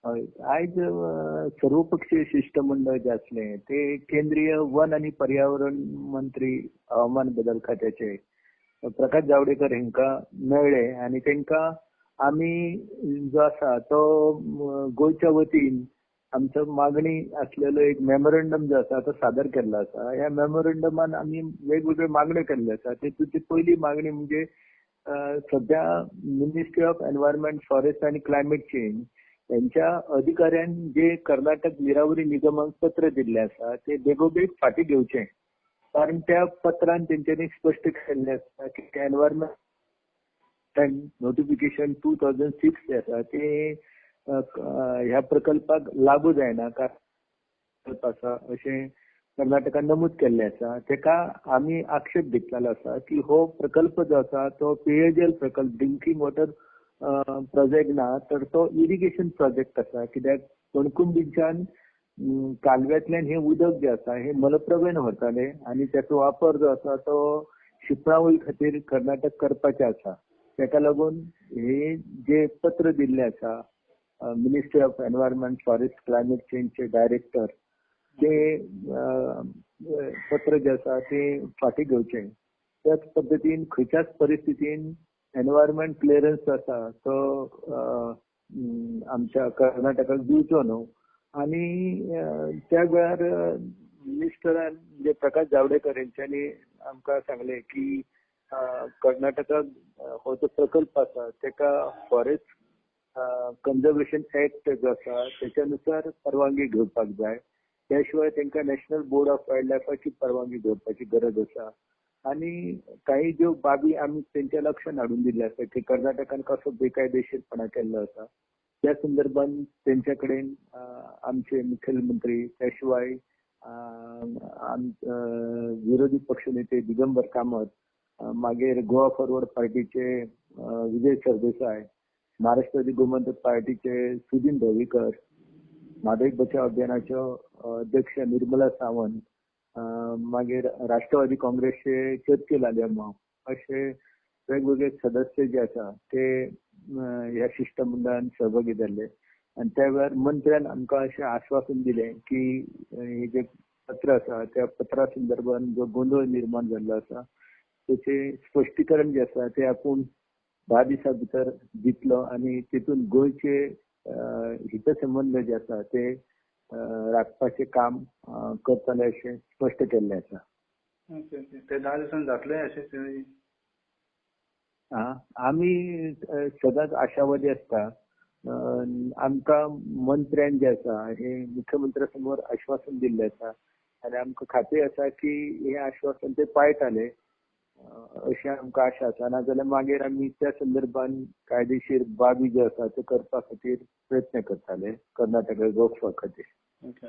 हय, आयज सर्वपक्षीय शिश्टमंडळ जे आसलें ते केंद्रीय वन आनी पर्यावरण मंत्री हवामान बदल खात्याचे प्रकाश जावडेकर हांकां मेळ्ळे आनी तांकां आमी जो आसा तो गोंयच्या वतीन आमचो मागणी आसलेलो एक मेमोरंडम जो आसा तो सादर केल्लो आसा. ह्या मेमोरंडमान आमी वेगवेगळ्यो मागण्यो केल्ल्यो आसा. तेतूंतली पयली मागणी म्हणजे सध्या मिनिस्ट्री ऑफ एनवायरमेंट फॉरेस्ट आनी क्लायमेट चेंज त्यांच्या अधिकाऱ्यान जे कर्नाटक निरावरी निगमाक पत्र दिल्लें आसा ते बेगोबेग फाटीं घेवचें, कारण त्या पत्रान तेंच्यांनी स्पश्ट केल्लें आसा की एनवायरमेंट नोटिफिकेशन 2006 जे आसा ते ह्या प्रकल्पाक लागू जायना प्रकल्प आसा अशें कर्नाटकान नमूद केल्लें आसा. तेका आमी आक्षेप घेतलेलो आसा की हो प्रकल्प जो आसा तो पेयजल प्रकल्प, ड्रिंकींग वॉटर प्रोजेक्ट ना, तर तो इरिगेशन प्रोजेक्ट आसा. कित्याक कणकुंबीच्यान कालव्यांतल्यान हें उदक जें आसा हें मलप्रभेन व्हरताले आनी तेचो वापर जो आसा तो शिंपणावळी खातीर कर्नाटक करपाचें आसा. तेका लागून हे जे पत्र दिल्लें आसा ministry of environment forest climate चेंजचे director ते पत्र जें आसा तें फाटीं घेवचें. त्याच पद्दतीन खंयच्याच परिस्थितीन एनवायरमेंट क्लियरन्स आसा तो आमच्या कर्नाटकाक दिवचो न्हू. आनी त्या वेळार मिनिस्टरान म्हणजे प्रकाश जावडेकर हेंच्यांनी आमकां सांगलें की कर्नाटकाक हो जो प्रकल्प आसा तेका फॉरेस्ट कन्जर्वेशन एक्ट जो आसा तेच्या नुसार परवानगी घेवपाक जाय. त्या शिवाय तांकां नॅशनल बोर्ड ऑफ वायल्ड लायफाची परवानगी घेवपाची गरज आसा. आनी काही ज्यो बाबी आमी तेंच्या लक्षात हाडून दिल्ले आसा की कर्नाटकान कसो बेकायदेशीरपणा केल्लो आसा त्या संदर्भात तेंच्या कडेन आमचे मुखेलमंत्री त्या शिवाय विरोधी पक्षनेते दिगंबर कामत, मागीर गोवा फॉरवर्ड पार्टीचे विजय सरदेसाय, महाराष्ट्रवादी गोमंतक पार्टीचे सुदीन ढवळीकर, म्हादय बचाव अभियानाच्यो अध्यक्ष निर्मला सावंत, मागीर राष्ट्रवादी काँग्रेसचे चर्चिल आलेमांव अशे वेगवेगळे सदस्य जे आसा ते ह्या शिश्टमंडळान सहभागी जाल्ले. आनी त्या वेळार मंत्र्यान आमकां अशें आश्वासन दिलें की हे जे पत्र आसा त्या पत्रा संदर्भात जो गोंदळ निर्माण जाल्लो आसा तेचें स्पश्टीकरण जें आसा तें आपूण 10 दिसां भितर दितलो आनी तेतून गोंयचे हितसंबंद जे आसा ते राखपाचें काम करतले अशें स्पश्ट केल्लें आसा. ते 10 दिसांनी जातले अशें आमी सदांच आशावादी आसता. आमकां मंत्र्यान जें आसा हें मुख्यमंत्र्या समोर आश्वासन दिल्लें आसा आनी आमकां खात्री आसा की हें आश्वासन ते पाळटाले अशें आमकां आशा आसा. नाजाल्यार मागीर आमी त्या संदर्भात कायदेशीर बाबी ज्यो आसा त्यो करपा खातीर प्रयत्न करताले कर्नाटकाक रोखपा खातीर. ओके.